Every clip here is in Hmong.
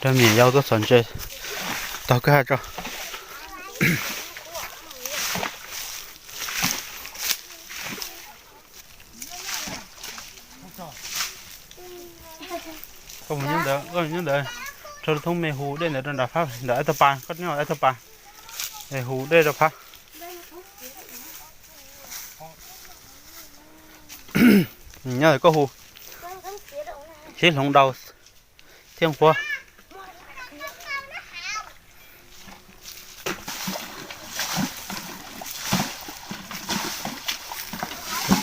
Cov me nyuam yaus tuaj txhom ntses taug kwj ha tso. Koj mus nyob ntawd, koj mus nyob ntawd, rau thoob me hu dej ntawd rau nram phab ntawm Aib Tog Pas, koj nyob Aib Tog Pas, hu dej rau phab. Nyob ntawd koj hu, sib hloov daus thiab nquag.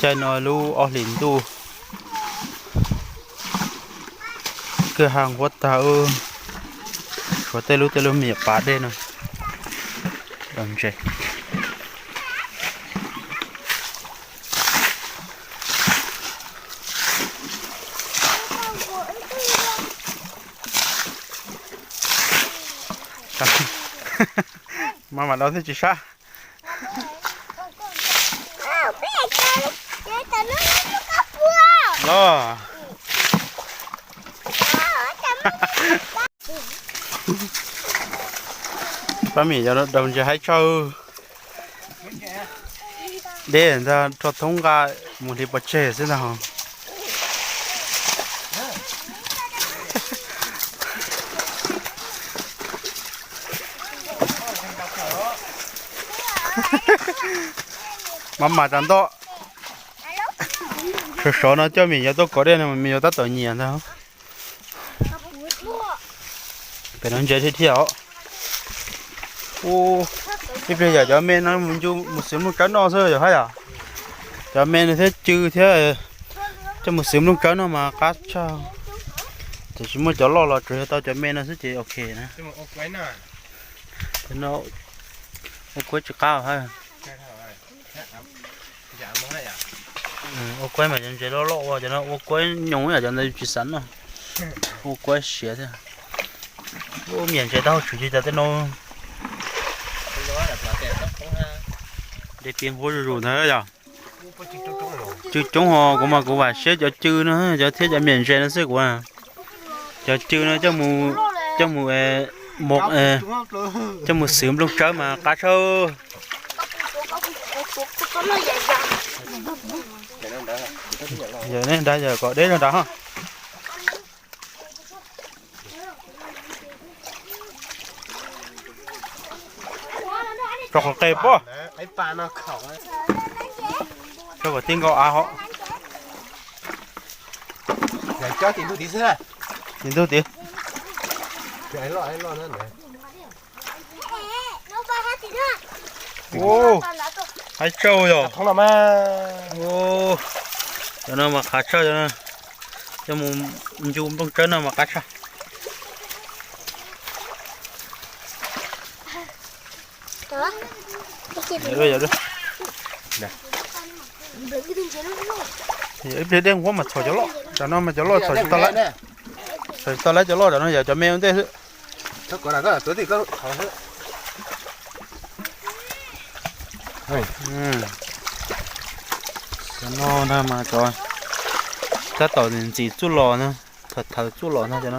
Caij no lub ob hlis ntuj, kwj ha nquag tag, tshuav tej lub tej lub me nyuam pas dej no. Ntses. Maj mam dau thiab tsis sab. Los, pab mim yog daus ntses haib tshaj. Deb ntag, rho thoob nqa mus hliv pov tseg xwb ntag. Maj mam tsam ntoj. Sov sov no coj me nyuam yaus tuaj kov dej no mas me nyuam yaus tab tom nyiam ntag. Pem no ntses thiab thiab os. Ib pliag yam cov me no mus xwv nplooj tsawb noj xwb yog hab yom. Cov me no thiab cw thiab, coj mus xwv nplooj tsawb noj mas qab tshaj. Tiam sis muaj cov loj los tsuas yog tau cov me no xwb ces ok na. Ua kuaib tsis qab hab. Ua kuaib mas cov ntses loj loj ua, cov no ua kuaib nyoos yom, cov ntawd tsis xav noj. Ua kuaib siav thiab. Ua miam ntses tau tshwm tsis tas tej no. Dej piam nquag zuj zus ntag yom. Cw coob ho kuv mas kuv vam siab cov cw no cov thiab cov miam ntses no xwb kuv. Cov cw no coj mus, coj mus, coj mus xwv nplooj tsawb mas qab tshaj. Yog nej nrad yog kom deb zog nrad ho. Rau qhov qe pob. Rau kom tib nkaus av ho. Tim ntug tid. Haib tsawj yog. Cov no mas qab tshaj, cov no coj mus ncu nplooj tsawb no mas qab tshaj. Ib pliag dej nquag mas txhom cov loj, cov no mas cov loj txhom tsis tau lawm. Txhom tsis tau lawm cov loj, cov no yog cov me ua ntej xwb. Cov no ntag mas cov, tab tom ntxim txuj los na, thaum thaum txuj los ntag cov no.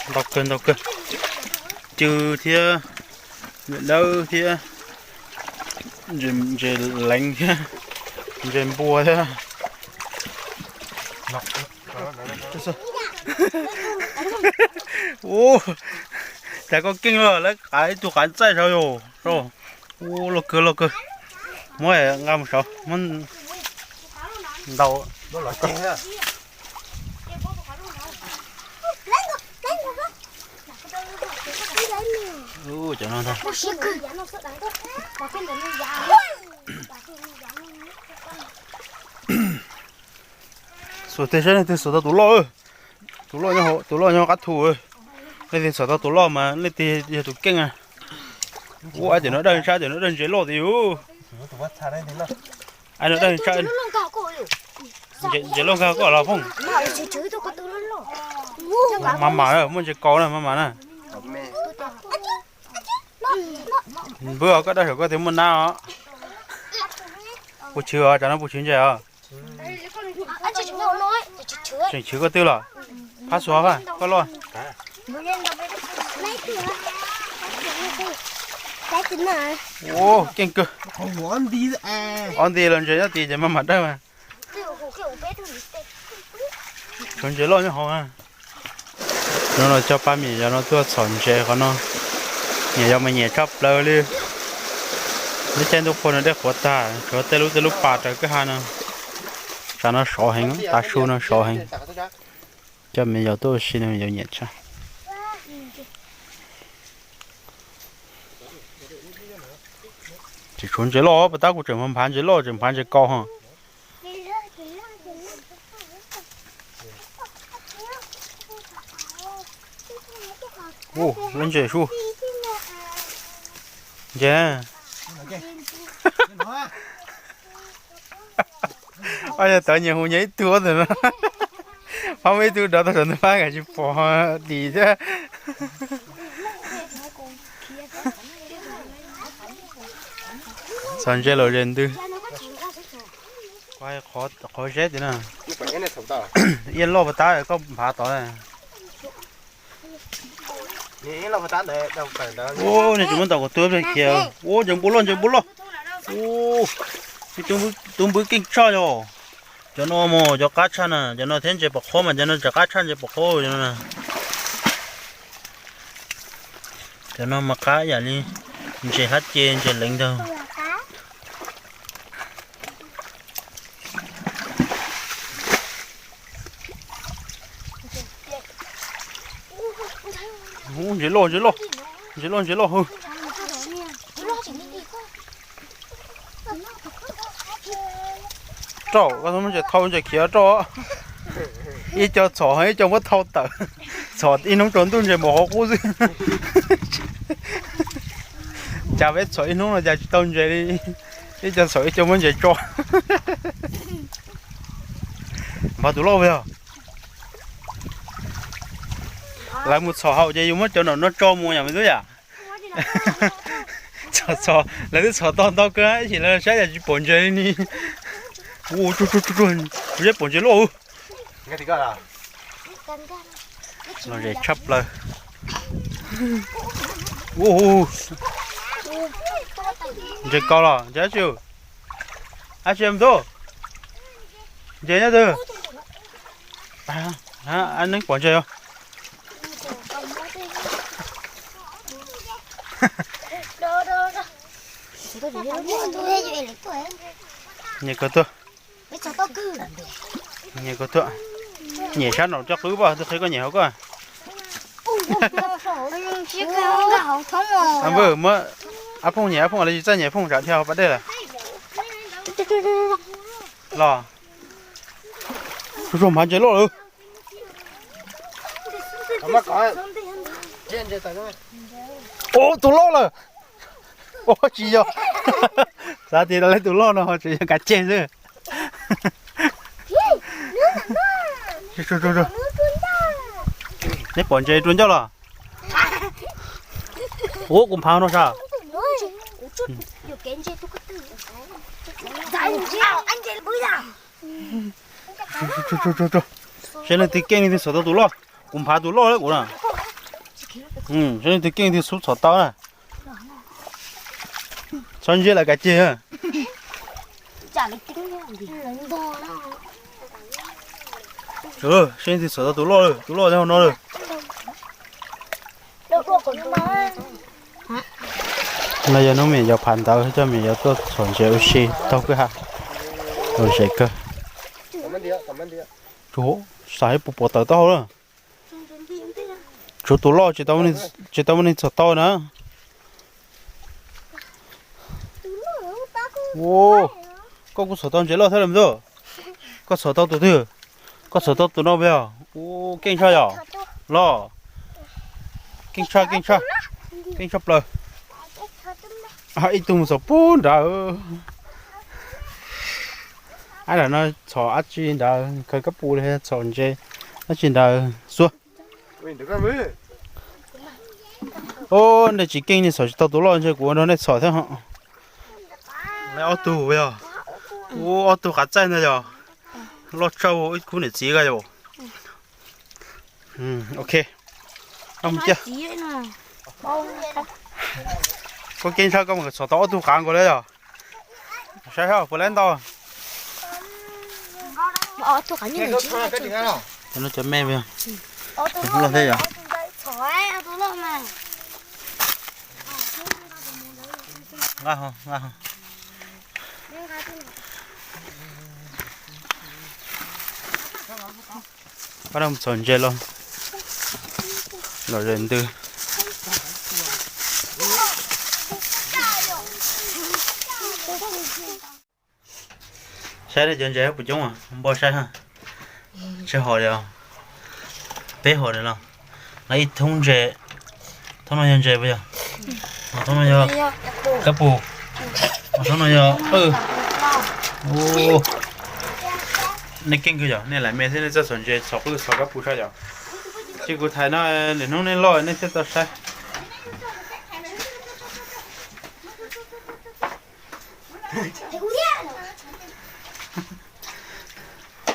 Ntau kawg ntau kawg, cw thiab, dawb thiab, ntses leev thiab, ntses npua thiab. Ua cas koj keej lawm, lawv qav ib tug qav txaij saud yom. Ua loj kawg loj kawg. Muab nqa mus saud, muab ntau. Cov no ntag. Xuas tes saib leej twg xuas tau tus loj. Tus loj nyob, tus loj nyob qab thu. Leej twg xuas tau tus loj mas leej twg yog tus keej. Ua cov no dawj ntshai, cov no dawj ntses loj tiag. Ntses loj nkag koj los Fooj. Mas mas na, muaj ntses kaus na, mas mas na. Npwb os, koj daj saum koj tias muaj nab os. Puas chwv os, tsam no puas chwv ntses os? Tseem chwv koj twb los. Phab xuas koj loj. Ua keej kawg. Ob nti los ntses nyob tid ces mas mas dawb mas. Tshuav ntses loj nyob hauv. No los coj pab me nyuam yaus no tuaj txhom ntses qhov no. Nyuam yaus mas nyiam tshaj plaws li. Lub caij ntuj qhua no dej qhuav tag, tshuav tej lub tej lub pas raws kwj ha no. Tsam no sov heev, tav su no sov heev. Coj me nyuam yaus tuaj ua si no me nyuam yaus nyiam tshaj. Tseem tshuav ntses loj, puas tab kuv tseem nphav ntses loj, tseem nphav ntses kaus ho. Ua lub ntses sub. Ntses. Ob yog tawv nyias hu nyias ib tug ntawm no. Pab muaj ib tug dov tau saum ntawd pab kav tsis pom dim thiab. Txhom ntses los ze ntws. Qhov zeb tiag na. Iab loj puas tab koj nphav tod. Ub, nej tsis muab ntaus kuv tuag pes khiav. Ub, ntses npua loj, ntses npua loj. Ub, tub npwb keej tshaj yom. Cov no mas cov qab tshaj na, cov no thiab ntses pom qhob mas cov no tseem qab tshaj ntses pom qhob cov no na. Cov no mas qab yam li ntses hlab ce ntses leev ntag. Ub, ntses loj, ntses loj, ntses loj, ntses loj hwv. Rau, koj muab ntses thau ntses khiav rau. Ib co txhom ib co muab thau tawm. Txhom ib hnub tsaus ntuj ntses npaum qhov qub xwb. Cas peb txhom ib hnub no cas tsis tau ntses li. Ib co txhom ib co muab ntses tso. Nphav tus loj yog. Lawv mus txhom haum ces yus muab cov nom no tso mus yom me tub yam. Txhom txhom lawv twb txhom tau ntau kawg ib chim lawv saib yam tsis pom ntses li ni. Ua tsuag tsuag tsuag tsuag, kuv zeb pom ntses loj. Los zem tshaj plaws. Ua, ntses kaus los ntses dab tsi? Dab tsi me tub? Ntses nyob twg? Neeb pom ntses os. Nyiam kawg tuaj. Nyiam kawg tuaj. Nyiam sab nraum coj qwb poj twb qhib koj nyiam hauv koj. Npawg, muab, Ab Phooj nyiam, Ab Phooj los tsis txawj nyiam, Phooj tsam dhia hauv pas dej lawm. Los. Tsuag tsuag, nphav ntses loj lawm. Ub, tus loj lawm. Ub, tsis yog. Xav tias lawv tus loj no tseem yog kav ceg xwb. Neb pom ntses rua ncauj los? Ub, kuv nphav no sas. Seb leej twg keej leej twg txhom tau tus loj. Kuv nphav tus loj lawm kuv na. Seb leej twg keej leej twg xub txhom tau na. Txhob ntsiab lawv kav ceg. Seb leej twg txhom tau tus loj, tus loj nyob hauv no lawm. No yog hnub me nyuam yaus phav ntawv, coj me nyuam yaus tuaj txhom ntses ua si taug kwj ha. Lom zem kawg. Tsuas xav ib puas puas tawm taub hau na. Tshuav tus loj tsis tau muaj neeg txhom tau na. Koj kuj txhom tau ntses loj thiab los me tub? Koj txhom tau tus twg? Koj txhom tau tus no puas yog? Ub, keej tshaj yom. Los. Keej tshaj, keej tshaj. Keej tshaj plaws. Ib tug mus txhom pug nrad. Ab, lam no txhom dab tsi nrad, khaws kab pus li txhom ntses dab tsi nrad xwb. Ub, nej tsis keej nej txhom tsis tau tus loj ntshe kuv ua nrog nej txhom thiab ho. Ob tug yog, ub, ob tug qav txaij ntag yog, loj tsawv ib khub niam txiv ko yog. Ok, mus cia. Koj keej tshaj koj mus txhom tau ob tug qav nkaus li yog. Saib puas laib ntau. Cov me loj thiab yog. Pab mus txhom ntses los, los zem ntws. Saib cov ntses puas coob, npaj saib. Tsib hom li, peb hom li los, no ib thoob ntses. Thoob no yog ntses puas yog? Thoob no yog kab pus. Thoob no yog qwj. Nej keej kawg yog, nej lam me thiab nej txawj txhom ntses txhom qwj txhom kab pus saib yog. Ces kuv thaij no, lwm hnub nej loj nej thiaj tau saib.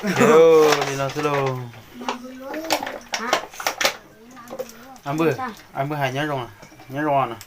Li no xwb lauj. Ab Npwg hais nyob zoo, nyob zoo no.